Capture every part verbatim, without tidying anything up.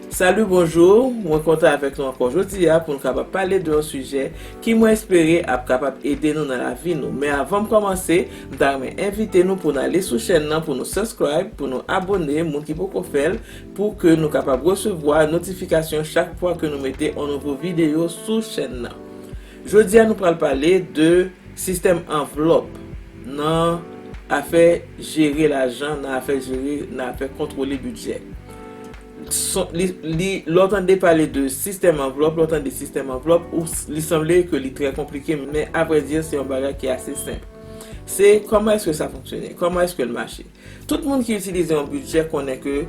Salut, bonjou, mwen kontan avèk nou ankò jodi a pou n kapab pale de yon sijè ki mwen espere ap kapab ede nou nan lavi nou. Men avan m kòmanse, m ta renmen envite nou pou n ale sou chèn nan pou nou subscribe, pou nou abone, moun ki poko fè l, pou ke nou kapab resevwa notifikasyon chak fwa ke nou mete yon nouvo videyo sou chèn nan. Jodi a nou pral pale de sistèm anvlòp nan afè jere lajan, nan afè jere, nan afè kontwole bidjè. Son, li, li, lè w tande pale de sistèm anvlòp, lè w tande sistèm anvlòp, ou, li sanble ke li trè konplike, men avrèdi, se yon bagay ki ase senp. Se kòman èske sa fonksyone? Kòman èske l mache? Tout moun ki itilize yon bidjè konnen ke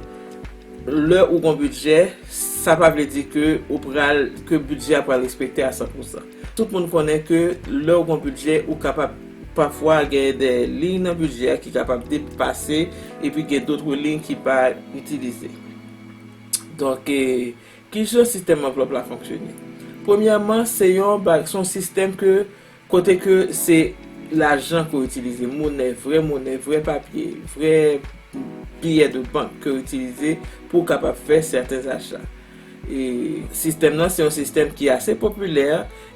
lè ou gon bidjè, sa pa vle di ke ou pral, ke bidjè a pral respekte a san pousan. Tout moun konnen ke lè ou gon bidjè, ou kapab pafwa gen de liy nan bidjè a ki kapab depase, epi gen dòt liy ki pa itilize. Donk, e, ki jan sistèm anvlòp la fonksyone? Premyèman, se yon bag, se yon sistèm ke kote ke se lajan ke w itilize, monè, vrè monè, vrè papye, vrè biyè de bank ke w itilize pou w kapab fè sèten acha. E sistèm nan se yon sistèm ki ase popilè,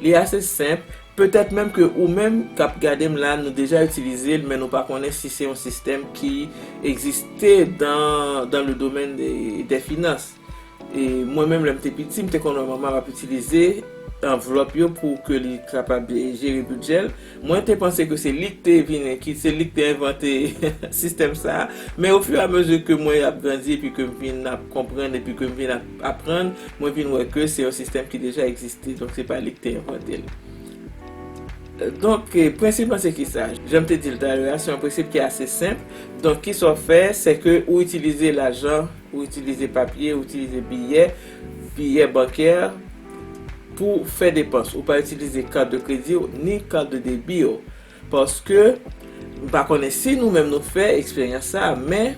li ase senp, petèt menm ke ou menm k ap gade m la, nou deja itilize l, men nou pa konnen si se yon sistèm ki egziste dans, dans le domaine des, des finances. E mwen menm, lè m te piti, m te konn wè manman m ap itilize anvlòp yo pou ke li kapab jere bidjè l. Mwen te panse ke se li k te vin, ki se li k te envante sistèm sa a. Men ofiramezi ke mwen ap grandi, epi ke m vin ap konprann, epi ke m vin ap aprann, mwen vin wè ke se yon sistèm ki deja egziste. Donk, se pa li k te envante l. Donk, e, prensip lan se ki sa? Jan m te di l talè a, se yon prensip ki ase senp. Donk, ki sa w fè, se ke ou itilize lajan, ou itilize papye, ou itilize biyè, biyè bankè pou fè depans. Ou pa itilize kat de kredi w, ni kat de debi w. Paske, m pa konnen si nou menm nou fè eksperyans sa, men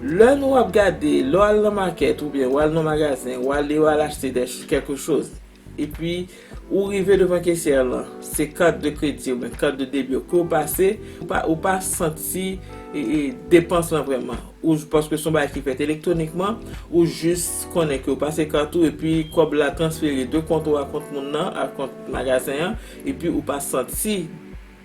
lè nou ap gade, lè w al nan makèt oubyen w al nan magazen, w ale, w al achte de kèlke choz, epi ou rive devan kesyè lan, se kat de kredi oubyen kat de debi ke w pase, ou pa, ou pa santi, e, e, depans lan vrèman. Ou, paske se yon bagay ki fèt elektwonikman, ou jis konnen ke w pase kat ou, epi kòb la transfere de kont ou a kont moun nan, a kont magazen an, epi ou pa santi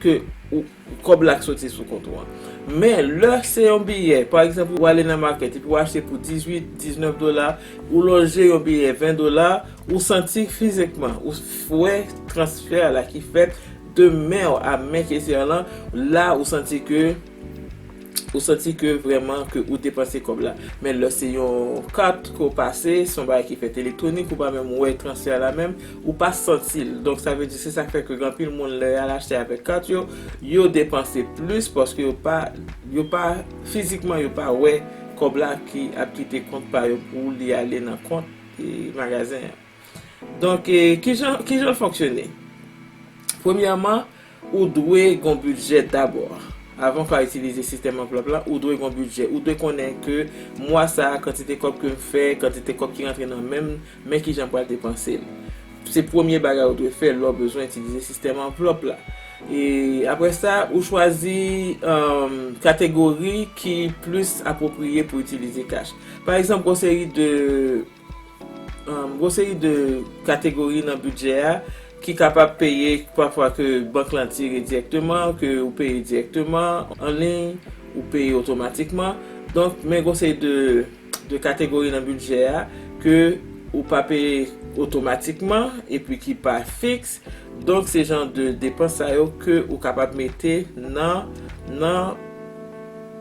ke ou, kòb la k soti sou kont ou an. Men lè se yon biyè, pa egzanp, ou ale nan makèt epi w achte pou dizuit, diznèf dola, ou lonje yon biyè ven dola, ou santi fizikman, ou f-, wè transfè a la ki fèt de men w a men kesyè lan, la ou santi ke, ou santi ke vrèman ke ou depanse kòb la. Men lè se yon kat ke w pase, se yon bagay ki fèt elektwonik, ou pa menm wè transfè a la menm, ou pa santi l. Donk, sa vle di, se sa k fè ke gen anpil moun, lè y al achte avèk kat yo, yo depanse plis paske yo pa, yo pa, fizikman, yo pa wè kòb la ki ap kite kont pa yo pou li ale nan kont, e, magazen an. Donk, e, kijan, kijan l fonksyone? Premyèman, ou dwe gon bidjè dabò. Avan w ka itilize sistèm anvlòp la, ou dwe gon bidjè. Ou dwe konnen ke mwa sa a, kantite kòb ke m fè, kantite kòb ki rantre nan men m, men kijan m pral depanse l. Se premye bagay ou dwe fè lè w bezwen itilize sistèm anvlòp la. E apre sa, ou chwazi, um, kategori ki plis apwopriye pou itilize kach. Pa egzanp, gon seri de, um, gon seri de kategori nan bidjè a ki kapab peye pafwa ke bank lan tire dirèkteman, ke ou peye dirèkteman, an liy, ou peye otomatikman. Donk, men gon seri de, de kategori nan bidjè a ke ou pa peye otomatikman epi ki pa fiks. Donk, se jan de depans sa yo ke ou kapab mete nan, nan,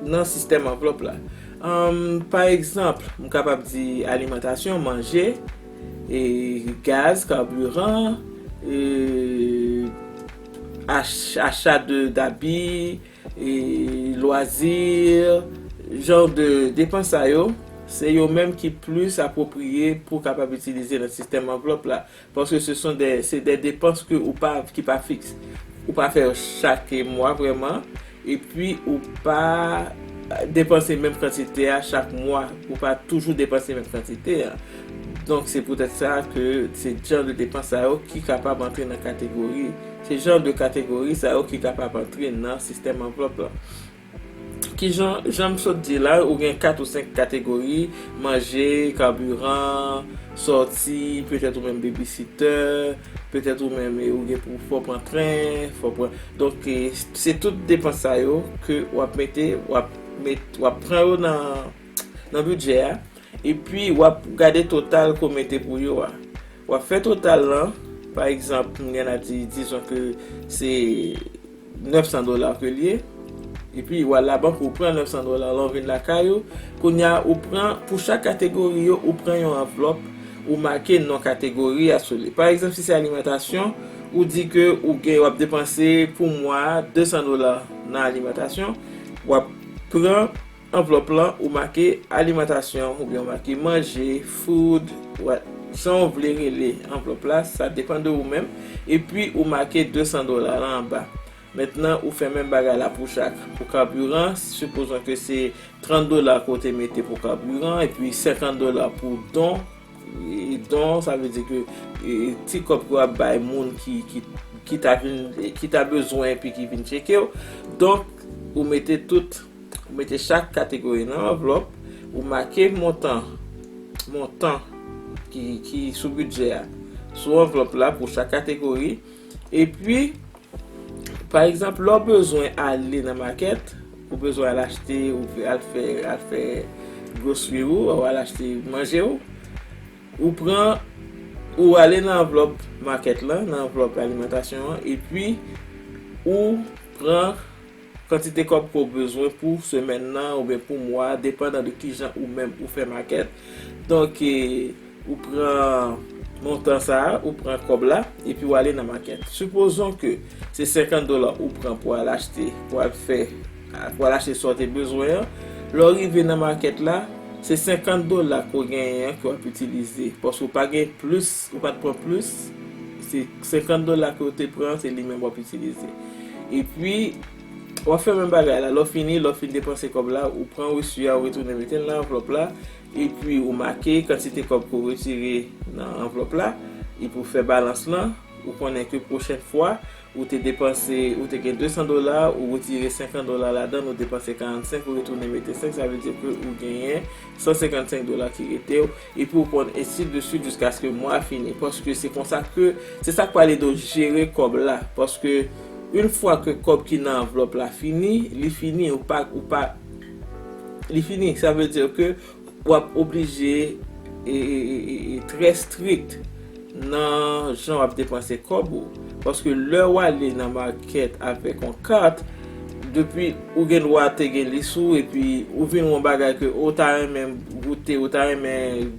nan sistèm anvlòp la. Ann, pa egzanp, m kapab di alimantasyon, manje, e gaz, kabiran, e ach-, acha de, dabi, e lwazi, jan de depans sa yo, se yo menm ki plis apwopriye pou kapab itilize nan sistèm anvlòp la. Paske se son de, se de depans ke ou pa, ki pa fiks. Ou pa fè yo chak mwa vrèman. Epi ou pa depanse menm kantite a chak mwa. Ou pa toujou depanse menm kantite a. Donk, se poutèt sa ke se jan de depans sa yo ki kapab antre nan kategori. Se jan de kategori sa yo ki kapab antre nan sistèm anvlòp la. Kijan, jan m sot di la, ou gen kat ou senk kategori, manje, kabiran, sòti, petèt ou menm babysitter, petèt ou menm, e, ou gen pou fò pran tren, fò pran. Donk, e, se tout depans sa yo ke w ap mete, w ap met, w ap pran yo nan, nan bidjè a. Epi, w ap gade total ke w mete pou yo a. W ap fè total lan, pa egzanp, m gen la di, dizon ke se nèf san dola ke l ye. Epi, w al labank, ou pran nèf san dola lan, ou vin lakay ou. Kounye a, ou pran, pou chak kategori yo, ou pran yon anvlòp, ou make non kategori a sou li. Pa egzanp, si se alimantasyon, ou di ke ou gen, w ap depanse pou mwa a de san dola nan alimantasyon, w ap pran anvlòp lan, ou make alimantasyon, oubyen ou make manje, food, wa-, jan w vle rele anvlòp la, sa depann de ou menm. Epi ou make de san dola la anba. Mentnan, ou fè menm bagay la pou chak. Pou kabiran, sipozon ke se trant dola ke w te mete pou kabiran, epi senkant dola pou don. E don, sa vle di ke, e, ti kòb ke w ap bay moun ki, ki, ki ta vin, ki ta bezwen epi ki vin tcheke w. Donk, ou mete tout, ou mete chak kategori nan anvlòp, ou make montan, montan ki, ki sou bidjè a, sou anvlòp la pou chak kategori. Epi, pa egzanp, lè w bezwen ale nan makèt, ou bezwen al achte, ou vle al fè, al fè grocery ou, ou al achte manje ou, ou pran, ou ale nan anvlòp makèt lan, nan anvlòp alimantasyon an, epi ou pran kantite kòb ke w bezwen pou semèn nan oubyen pou mwa a, depandan de kijan ou menm ou fè makèt. Donk, e, ou pran montan sa a, ou pran kòb la, epi w ale nan makèt. Sipozon ke se senkant dola ou pran pou al achte, pou al fè, pou al achte sa w te bezwen an. Lè w rive nan makèt la, se senkant dola ke w genyen an ke w ap itilize. Paske w pa gen plis, ou pa t pran plis, se senkant dola ke w te pran, se li menm w ap itilize. Epi, w ap fè menm bagay la. Lè w fini, lè w fin depanse kòb la, ou pran resi a, ou retounen mete l nan anvlòp la, epi ou make kantite kòb ke w retire nan anvlòp la, epi ou fè balans lan, ou konnen ke pwochèn fwa, ou te depanse, ou te gen de san dola, ou retire senkant dola ladan l, ou depanse karannsenk, ou retounen mete senk, sa vle di ke ou genyen san senkannsenk dola ki rete w, epi ou konn ensi de suit jiskaske mwa a fini, paske se konsa ke, se sa k pral ede w jere kòb la, paske yon fwa ke kòb ki nan anvlòp la fini, li fini, ou pa, ou pa, li fini, sa vle di ke w ap oblije e, e, e, e, e trè strik nan jan w ap depanse kòb ou. Paske lè w ale nan makèt avèk yon kat, depi ou gen dwa te gen li sou, epi ou vin wè yon bagay ke ou ta renmen goute, ou ta renmen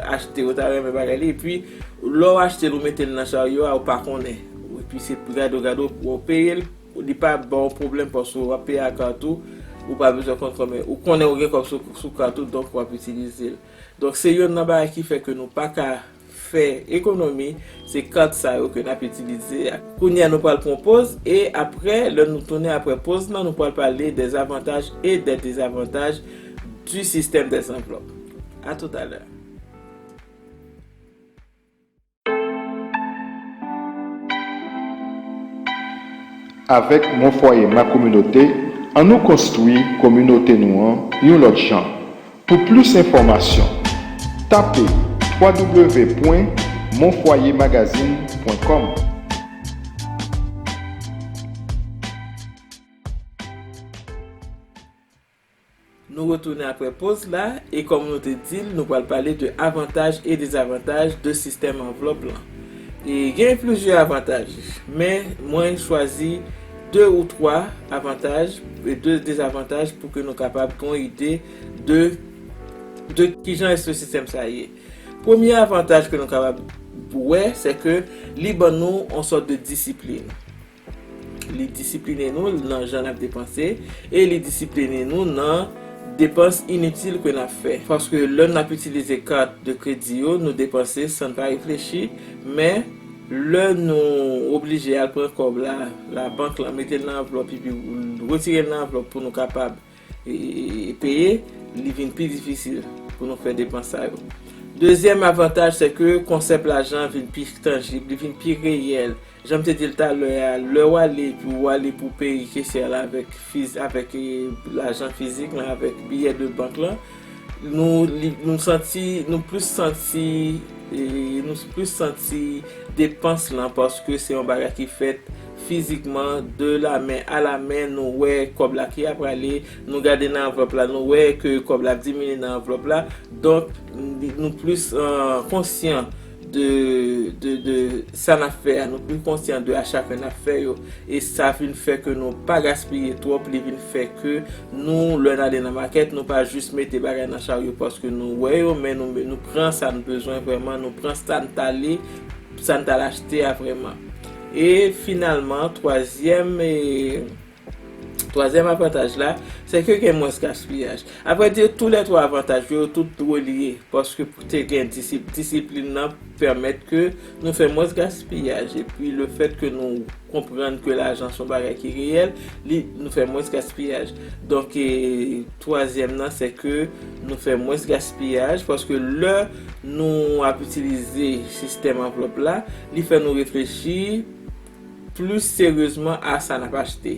achte, ou ta renmen bagay li, epi lè w achte l, ou mete l nan charyo a, ou pa konnen. Epi se gade w gade w, w peye l, li pa ba w pwoblèm paske w ap peye a kat ou, ou pa bezwen konn kòb, men ou konnen ou gen kòb sou, sou kat ou, donk w ap itilize l. Donk, se youn nan bagay ki fè ke nou pa ka fè ekonomi, se kat sa yo ke n ap itilize a. Kounye a, nou pral pran yon poz, e apre, lè nou tounen apre poz lan, nou pral pale des avantages et des désavantages du système des enveloppes. À tout à l'heure. Avèk Mon Foyer Ma Communauté, annou konstwi kominote nou an yon lòt jan. Pou plis enfòmasyon, tape w w w pwen mon foyer magazine pwen kòm. Nou retounen apre poz la, e kòm nou te di l, nou pral pale de avantaj e dezavantaj de sistèm anvlòp lan. E gen plizyè avantaj, men mwen chwazi de ou twa avantaj e de dezavantaj pou ke nou kapab gen yon ide de, de kijan èske sistèm sa ye. Premye avantaj ke nou kapab wè, se ke li ban nou yon sòt de disiplin. Li disipline nou nan jan n ap depanse e li disipline nou nan depans initil ke n ap fè. Paske lè n ap itilize kat de kredi yo, nou depanse san n pa reflechi, men lè nou oblije al pran kòb la, labank lan, mete l nan anvlòp, epi retire l nan anvlòp pou nou kapab e, e, e, peye, li vin pi difisil pou nou fè depans sa yo. Dezyèm avantaj, se ke konsèp lajan vin pi tanjib, li vin pi reyèl. Jan m te di l talè a, lè w ale, epi w ale pou peyi kesè la avèk fiz-, avèk, eh, lajan fizik lan, avèk biyè de bank lan, nou, li, nou santi, nou plis santi, eh, nou plis santi depans lan, paske se yon bagay ki fèt fizikman, de la men a la men, nou wè kòb la ki ap prale, nou gade nan anvlòp la, nou wè ke kòb la ap diminye nan anvlòp la. Donk, nou plis, eh, konsyan de, de, de sa n ap fè a, nou plis konsyan de acha ke n ap fè yo. E sa vin fè ke nou pa gaspiye twòp, li vin fè ke nou, lè n ale nan makèt, nou pa jis mete bagay nan charyo paske nou wè yo, men nou, nou pran sa n bezwen vrèman, nou pran sa n t ale, sa n t al achte a vrèman. E finalman, twazyèm, e, twazyèm avantaj la, se ke gen mwens gaspiyaj. Avrèdi, tou lè twa avantaj yo, tout relye, paske pou te gen disip-, disiplin nan pèmèt ke nou fè mwens gaspiyaj. Epi, le fèt ke nou konprann ke lajan se yon bagay ki reyèl, li, nou fè mwens gaspiyaj. Donk, e, twazyèm nan, se ke nou fè mwens gaspiyaj, paske lè nou ap itilize sistèm anvlòp la, li fè nou reflechi plis seryezman a sa n ap achte,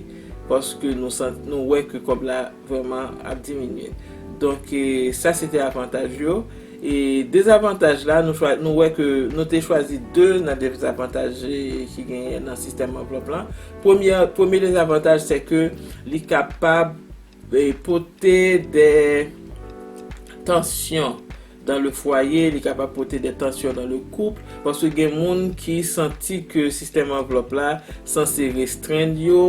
paske nou sant-, nou wè ke kòb la vrèman ap diminye. Donk, e, sa se te avantaj yo. E dezavantaj la, nou chwa-, nou wè ke nou te chwazi de nan dezavantaj, e, ki genyen nan sistèm anvlòp lan. Premye, premye dezavantaj, se ke li kapab, e, pote de tansyon dans le foyer, li kapab pote de tansyon dans le couple, paske gen moun ki santi ke sistèm anvlòp la sanse restrenn yo,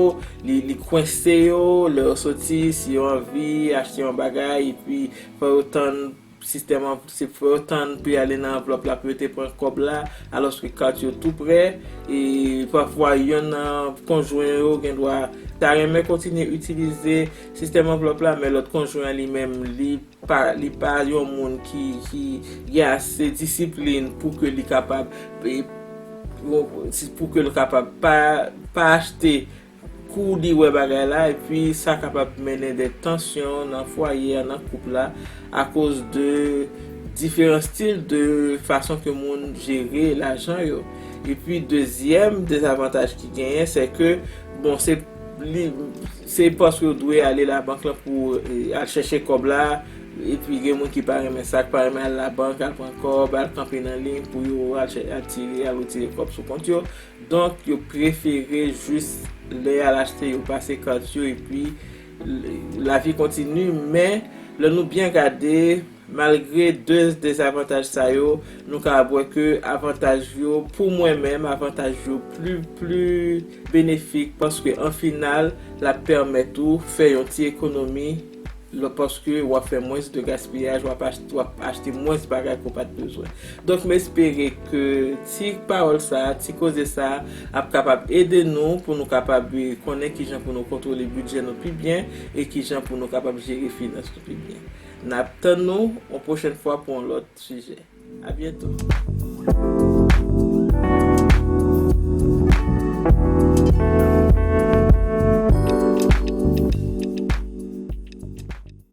li, li kwense yo, lè yo soti, si yo anvi achte yon bagay, epi fò yo tann sistèm an, se fò yo tann pou y ale nan anvlòp la pou yo te pran kòb la, alòske kat yo tou prè, e pafwa yonn nan konjwen yo gen dwa ta renmen kontinye itilize sistèm anvlòp la, men lòt konjwen an li menm, li pa, li pa yon moun ki, ki gen ase disiplin pou ke li kapab, e, pou ke l kapab pa, pa achte kou li wè bagay la, epi sa kapab mennen de tansyon nan fwaye a, nan koup la, akoz de diferan stil de fason ke moun jere lajan yo. Epi dezyèm dezavantaj ki genyen, se ke, bon, se li, se paske w dwe ale labank lan pou, e, al chèche kòb la, epi gen moun ki pa renmen sa, ki pa renmen al labank, al pran kòb, al kanpe nan liy pou yo al chè-, al tire, al retire kòb sou kont yo. Donk, yo prefere jis lè y al achte, yo pase kat yo, epi l-, lavi kontini. Men, lè nou byen gade, malgre de dezavantaj sa yo, nou kapab wè ke avantaj yo, pou mwen menm, avantaj yo pli, pli benefik, paske an final, l ap pèmèt ou fè yon ti ekonomi, lò, paske w ap fè mwens de gaspiyaj, w ap achte, w ap achte mwens bagay ke w pa t bezwen. Donk, m espere ke ti pawòl sa a, ti koze sa a, ap kapab ede nou pou nou kapab konnen kijan pou nou kontwole bidjè nou pi byen e kijan pou nou kapab jere finans nou pi byen. N ap tann nou yon pwochèn fwa pou yon lòt sijè. A byento.